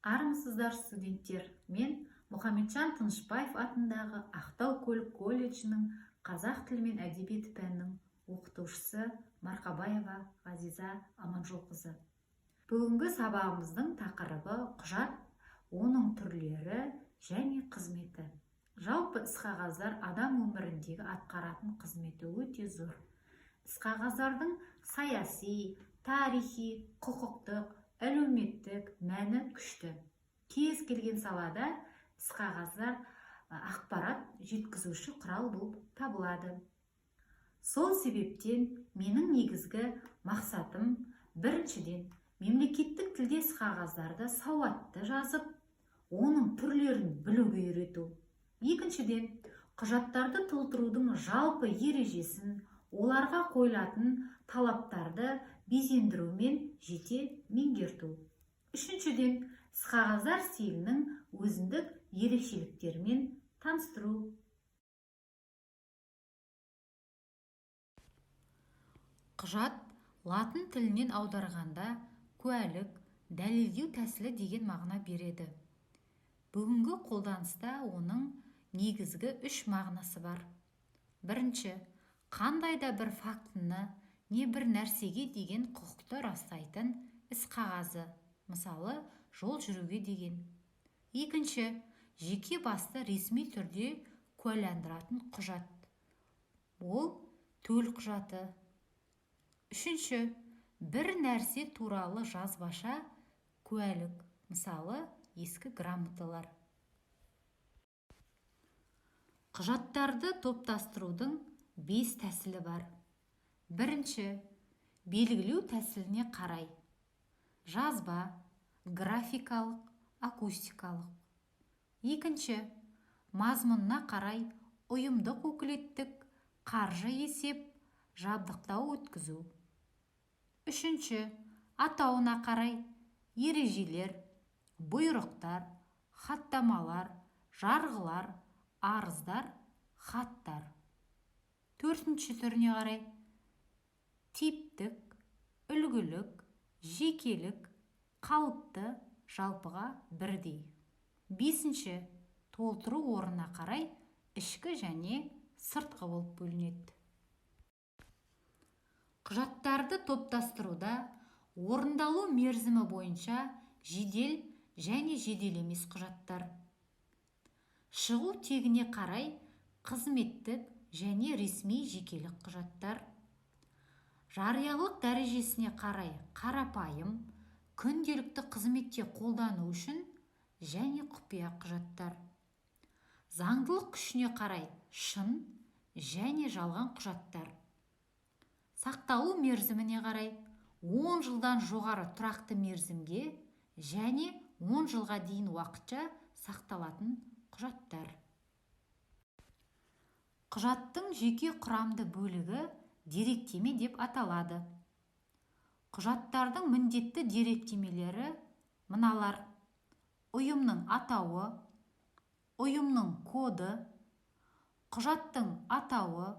Армысыздар, студенттер! Мен Мұхамеджан Тынышбаев атындағы Ақтау көлік колледжінің қазақ тілі мен әдебиеті пәнінің оқытушысы Марқабаева Ғазиза Аманжолқызы. Бүгінгі сабағымыздың тақырыбы: құжат, оның түрлері және қызметі. Жалпы, іс-қағаздар адам өміріндегі атқаратын қызметі өте зор. Іс-қағаздардың саяси, тарихи, құқықтық, әлеуметтік мәні күшті. Кез келген салада іс-қағаздар ақпарат жеткізуші құрал болып табылады. Сол себептен менің негізгі мақсатым: біріншіден, мемлекеттік тілде іс-қағаздарды сауатты жазып, оның түрлерін білуге үйрету; екіншіден, құжаттарды толтырудың жалпы ережесін, оларға қойылатын талаптарды безендірумен жете меңгерту; үшіншіден, іс-қағаздар стилінің өзіндік ерекшеліктерімен таныстыру. Құжат латын тілінен аударғанда куәлік, дәлелдеу тәсілі деген мағына береді. Бүгінгі қолданыста оның негізгі үш мағынасы бар. Бірінші, қандай да бір фактіні не бір нәрсеге деген құқықты растайтын іс қағазы, мысалы, жол жүруге деген. Екінші, жеке басты ресми түрде куәландыратын құжат, ол төлқұжаты. Үшінші, бір нәрсе туралы жазбаша куәлік, мысалы, ескі грамоталар. Құжаттарды топтастырудың 5 тәсілі бар. Бірінші, белгілеу тәсіліне қарай: жазба, графикалық, акустикалық. Екінші, мазмұнына қарай: ұйымдық, өкілеттік, қаржы, есеп, жабдықтау, өткізу. Үшінші, атауына қарай: ережелер, бұйрықтар, хаттамалар, жарғылар, арыздар, хаттар. Төртінші, түріне қарай: типтік, үлгілік, жекелік, қалыпты, жалпыға бірдей. Бесінші, толтыру орнына қарай: ішкі және сыртқы болып бөлінеді. Құжаттарды топтастыруда орындалу мерзімі бойынша жедел және жедел емес құжаттар. Шығу тегіне қарай қызметтік және ресми жекелік құжаттар. Жариялық дәрежесіне қарай қарапайым, күнделікті қызметте қолдану үшін және құпия құжаттар. Заңдылық күшіне қарай шын және жалған құжаттар. Сақталу мерзіміне қарай 10 жылдан жоғары тұрақты мерзімге және 10 жылға дейін уақытша сақталатын құжаттар. Құжаттың жеке құрамды бөлігі деректеме деп аталады. Құжаттардың міндетті деректемелері мыналар: ұйымның атауы, ұйымның коды, құжаттың атауы,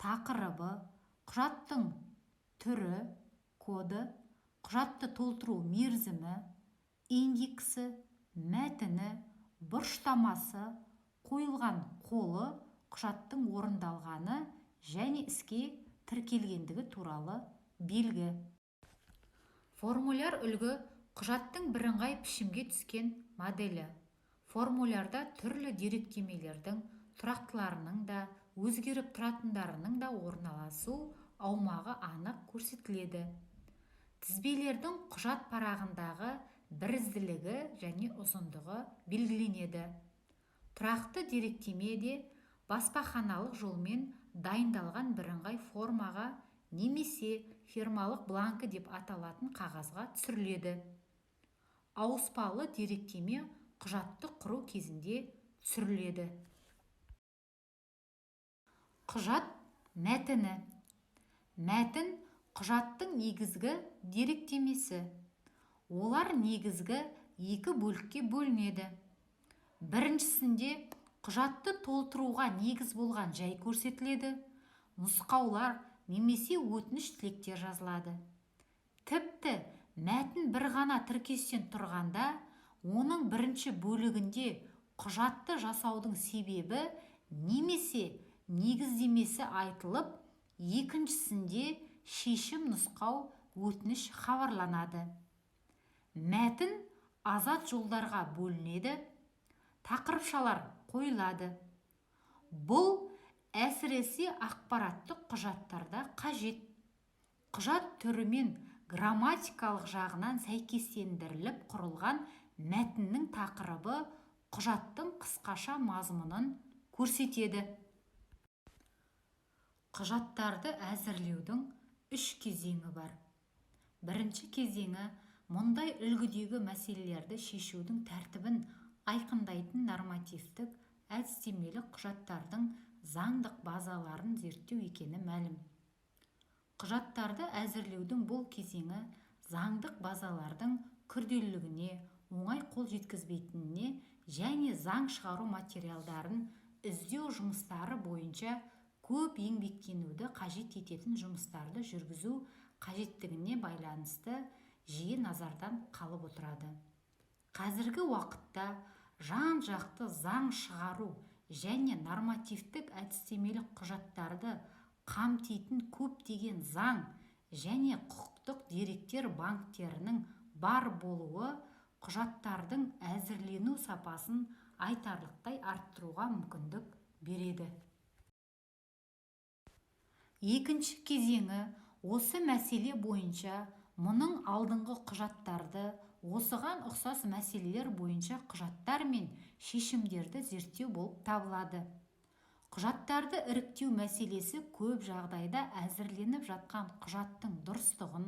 тақырыбы, құжаттың түрі, коды, құжатты толтыру мерзімі, индексі, мәтіні, бұрыштамасы, қойылған қолы, құжаттың орындалғаны және іске тіркелгендігі туралы белгі. Формуляр үлгі құжаттың бірыңғай пішімге түскен моделі. Формулярда түрлі деректемелердің тұрақтыларының да, өзгеріп тұратындарының да орналасу аумағы анық көрсетіледі. Тізбелердің құжат парағындағы бірізділігі және ұзындығы белгіленеді. Тұрақты деректеме де баспаханалық жолмен дайындалған бірыңғай формаға немесе фирмалық бланкі деп аталатын қағазға түсіріледі. Ауыспалы деректеме құжатты құру кезінде түсіріледі. Құжат мәтіні. Мәтін құжаттың негізгі деректемесі. Олар негізгі екі бөлікке бөлінеді. Біріншісінде құжатты толтыруға негіз болған жай көрсетіледі, нұсқаулар немесе өтініш тілектер жазылады. Тіпті мәтін бір ғана тіркестен тұрғанда, Оның бірінші бөлігінде құжатты жасаудың себебі немесе негіздемесі айтылып, екіншісінде шешім, нұсқау, өтініш хабарланады. Мәтін азат жолдарға бөлінеді, тақырыпшалар қойылады. Бұл әсіресе ақпараттық құжаттарда қажет. Құжат түрімен грамматикалық жағынан сәйкестендіріліп құрылған мәтіннің тақырыбы құжаттың қысқаша мазмұнын көрсетеді. Құжаттарды әзірлеудің үш кезеңі бар. Бірінші кезеңі мұндай үлгідегі мәселелерді шешудің тәртібін айқындайтын нормативтік әдістемелік құжаттардың заңдық базаларын зерттеу екені мәлім. Құжаттарды әзірлеудің бұл кезеңі заңдық базалардың күрделілігіне, оңай қол жеткізбейтініне және заң шығару материалдарын іздеу жұмыстары бойынша көп еңбектенуді қажет ететін жұмыстарды жүргізу қажеттігіне байланысты жиі назардан қалып отырады. Қазіргі уақытта жан-жақты заң шығару және нормативтік әдістемелік құжаттарды қамтитын көптеген заң және құқықтық деректер банктерінің бар болуы құжаттардың әзірлену сапасын айтарлықтай арттыруға мүмкіндік береді. Екінші кезеңі осы мәселе бойынша мұның алдыңғы құжаттарды, осыған ұқсас мәселелер бойынша құжаттар мен шешімдерді зерттеу болып табылады. Құжаттарды іріктеу мәселесі көп жағдайда әзірленіп жатқан құжаттың дұрыстығын,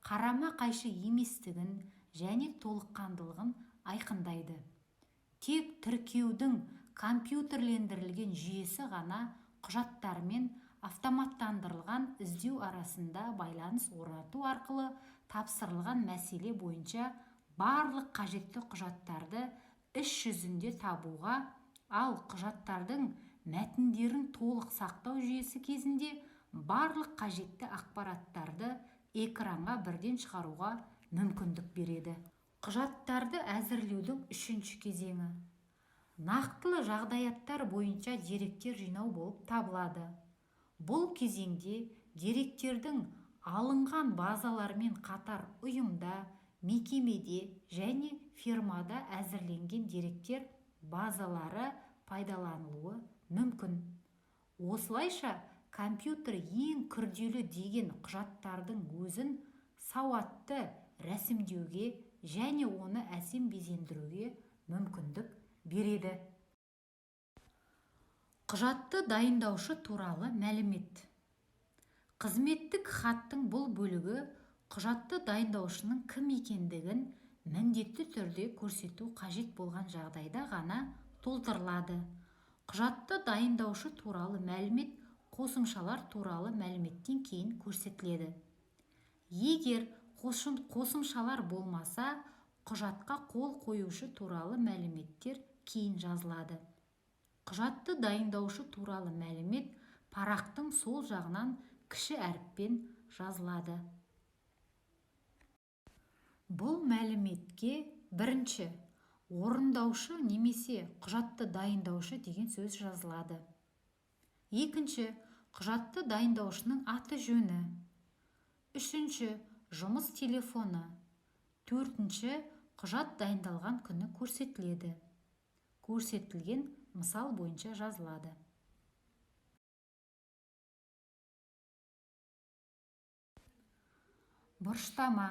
қарама-қайшы еместігін және толыққандылығын айқындайды. Тек тіркеудің компьютерлендірілген жүйесі ғана құжаттармен автоматтандырылған іздеу арасында байланыс орнату арқылы тапсырылған мәселе бойынша барлық қажетті құжаттарды іс жүзінде табуға, ал құжаттардың мәтіндерін толық сақтау жүйесі кезінде барлық қажетті ақпараттарды экранға бірден шығаруға мүмкіндік береді. Құжаттарды әзірлеудің үшінші кезеңі нақтылы жағдаяттар бойынша деректер жинау болып табылады. Бұл кезеңде деректердің алынған базалармен қатар ұйымда, мекемеде және фирмада әзірленген деректер базалары пайдаланылуы мүмкін. Осылайша, компьютер ең күрделі деген құжаттардың өзін сауатты рәсімдеуге және оны әсем безендіруге мүмкіндік береді. Құжатты дайындаушы туралы мәлімет. Қызметтік хаттың бұл бөлігі құжатты дайындаушының кім екендігін міндетті түрде көрсету қажет болған жағдайда ғана толтырылады. Құжатты дайындаушы туралы мәлімет қосымшалар туралы мәліметтен кейін көрсетіледі. Егер қосымшалар болмаса, құжатқа қол қоюшы туралы мәліметтер кейін жазылады. Құжатты дайындаушы туралы мәлімет парақтың сол жағынан кіші әріппен жазылады. Бұл мәліметке бірінші орындаушы немесе құжатты дайындаушы деген сөз жазылады. Екінші құжатты дайындаушының аты-жөні. Үшінші жұмыс телефоны. Төртінші құжат дайындалған күні көрсетіледі. Көрсетілген мысал бойынша жазылады. Бұрыштама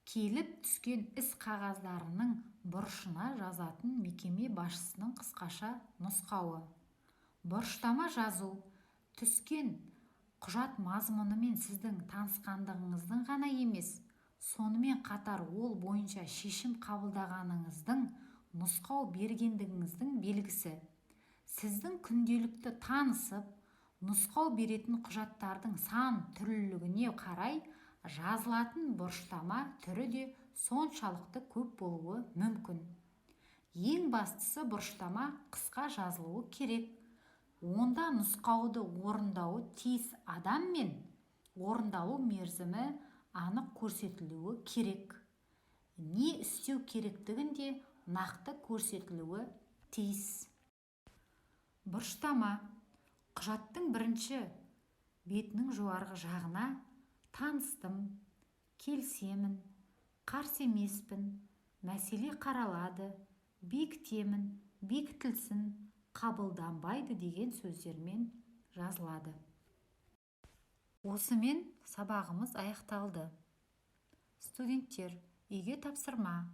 келіп түскен іс қағаздарының бұрышына жазатын мекеме басшысының қысқаша нұсқауы. Бұрыштама жазу түскен құжат мазмұнымен сіздің танысқандығыңыздың ғана емес, сонымен қатар ол бойынша шешім қабылдағаныңыздың, нұсқау бергендігіңіздің белгісі. Сіздің күнделікті танысып, нұсқау беретін құжаттардың сан түрлілігіне қарай жазылатын бұрыштама түрі де соншалықты көп болуы мүмкін. Ең бастысы бұрыштама қысқа жазылуы керек. Онда нұсқауды орындауы тиіс адам мен орындалу мерзімі анық көрсетілуі керек. Не істеу керектігін де нақты көрсетілуі тиіс. Бұрыштама. Құжаттың бірінші бетінің жоғарғы жағына «Таныстым», «Келісемін», «Қарсы емеспін», «Мәселе қаралады», «Бекітемін», «Бекітілсін», «Қабылданбайды» деген сөздермен жазылады. Осымен сабағымыз аяқталды. Студенттер, үйге тапсырма: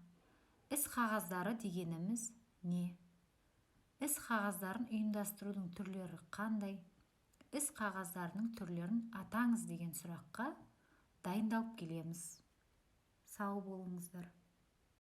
іс қағаздары дегеніміз не? Іс қағаздарын ұйымдастырудың түрлері қандай? Іс қағаздарының түрлерін атаңыз деген сұраққа дайындалып келеміз. Сау болыңыздар!